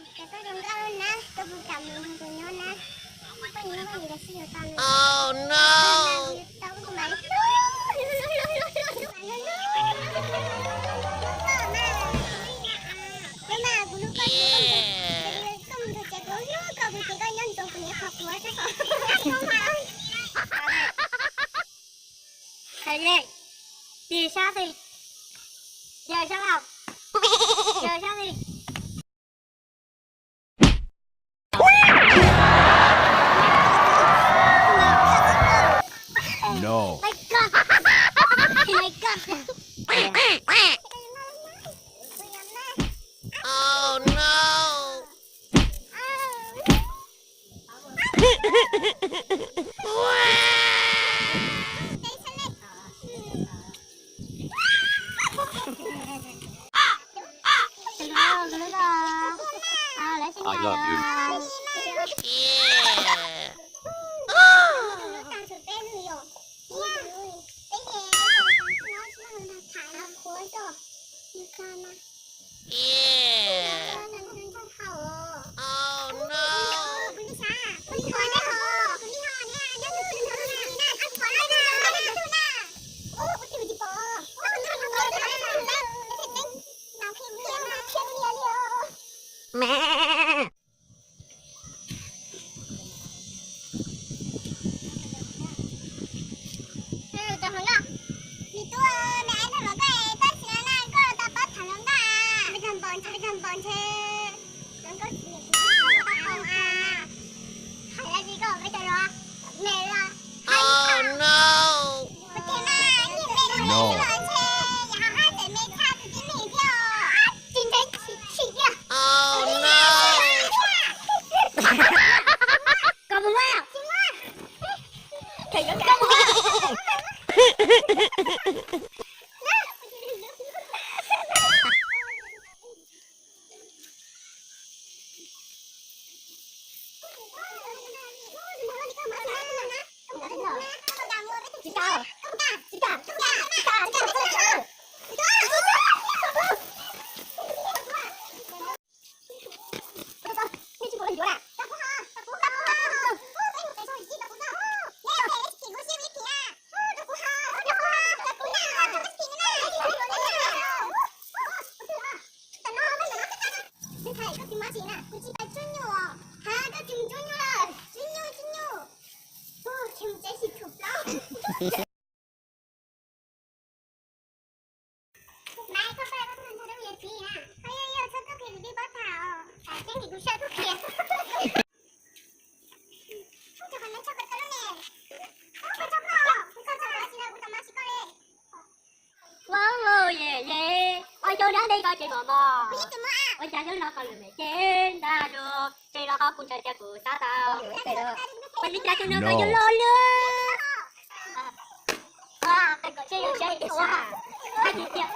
Koj zoo nkauj na, koj puas kam mus nrog kuv nyob na? Koj nyob koj niam koj txiv yuav tau na. Oh no. Tau koj mas. Koj mas, kuv hlub koj, koj mus nrog txiv kuv hlub koj, kuv tias koj nyob ntxov kuv niam qhov quav xwb. Thầy Lê, đi sát đi. Giờ sao không? Giờ sao đi? No. My God. My God. Oh no. Ê, cov hluas nkauj, me tub, me ab nug los koj, tab sis no na koj tau pab tham hluas nkauj a, peb cov npau ntshe, peb cov npau ntshe, hluas nkauj tsis nyiam kuv, kuv tau hais dab tsi koj peb cov los, me los hais li no. Ua cas mas, ib me los me xwb los ntshe yam ho haj tseem me tshaj tus tib neeg thiab os. Tsis ntseeg chim chim thiab. Koj mus muab. Koj mus muab. Koj tsis muaj tsis na, kuv tsis pais tsuj nyuj os. Ha, koj tsis mus tsuj nyuj lawm, tsuj nyuj, tsuj nyuj. Ua, tsis mus tsev tsis tshum plaub. Maiv, koj pab koj txog nrog rau yawg txiv na. Koj yog yog txhob koj qhia kuv tij paub tham os. Tam tseeb kuv sab tub qhia. Ub, cov qhov no tshaj koj lub ne. Ub, koj tshaj koj, koj tshaj koj tsis na, kuv tau mab tsis koj li. Ua ye ye, ua xyoo dab ntej koj tseem mos mos, ua cas xyoo no koj lwm me ces ntag rau, tseem los qhov kuv ntshaw tias kuv tab tau. Ua li cas xyoo no koj yuav loj lwj. Ua, koj tseem yuav siab ua, koj tsis tias.